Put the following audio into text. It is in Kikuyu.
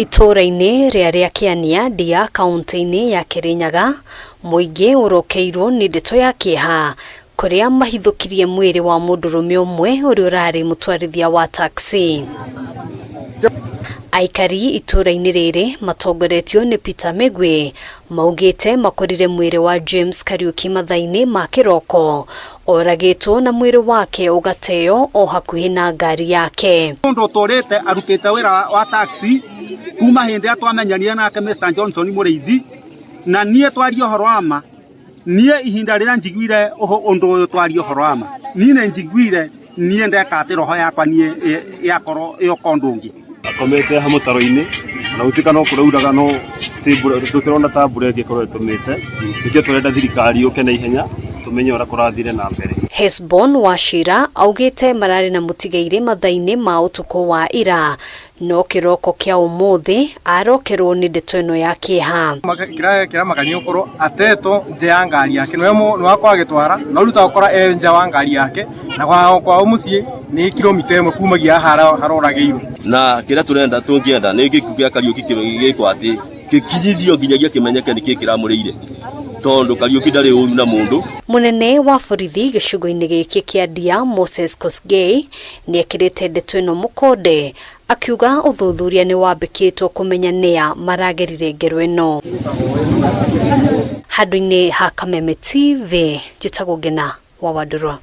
Itũũra-inĩ rĩa Rĩakĩania, Ndia, kauntĩ-inĩ ya Kĩrĩnyaga, mũingĩ ũrokeirwo nĩ ndeto ya kĩeha kũrĩa mahithũkirie mwĩrĩ wa mũndũrũme ũmwe ũrĩa ũrarĩ mũtwarithia wa taxi. Aikari itũũra-inĩ rĩrĩ matongoretio nĩ Peter Mĩgwi maugĩte makorire mwĩrĩ wa James Kariuki mathaa-inĩ ma kĩroko Oragĩtwo na mwĩrĩ wake ũgateo o hakuhĩ na ngari yake. Mũndũ ũtũrĩte arutĩte wĩra wa taxi kuma hĩndĩ ĩrĩa twamenyanire nake Mr Johnson Mũrĩithi, na niĩ twarie ũhoro wa ma, niĩ ihinda rĩrĩa njiguire ũndũ ũyũ twarie ũhoro wa ma, niĩ nĩ njiguire niĩ ndeka atĩ roho yakwa niĩ yakorwo yoka ũndũ ũngĩ. Akomete haha mũtaro-inĩ ona gũtuĩka no kũrauraga no ti mbura tũtirona ta mbura ĩngĩkorwo ĩtũmĩte nĩkĩo tũrenda thirikari yũke na ihenya tũmenye ũrĩa kũrathire na mbere. Hesbon Wachira augĩte mararĩ na mũtigairĩ mathaa-inĩ ma ũtukũ wa ira no kĩroko kĩa ũmũthĩ arokerwo nĩ ndeto ĩno ya kĩeha. Kĩramakania gũkorwo atetwo nja ya ngari yake nĩwe akorwo agĩtwara no rĩu tagũkora e nja wa ngari yake na kwao mũciĩ nĩ kilomita ĩmwe kumagia haha haroragĩirwo. Na kĩrĩa tũrenda tũngĩenda nĩ gĩkuũ kĩa Kariũki gĩkwo atĩ gĩkinyithio nginyagia kĩmenyeke nĩkĩ kĩramũrĩire tondũ Kariũki ndarĩ ũru na mũndũ. Mũnene wa borithi gĩcigo-inĩ gĩkĩ kĩa Ndia Moses Kosgei nĩekĩrĩte ndeto ĩno mũkonde akiuga ũthuthuria nĩ wambĩkĩtwo kũmenya nĩa maragerire ngero ĩno. Handũ-inĩ ha Kameme TV, njĩtagwo Ngena wa Wandũrwa.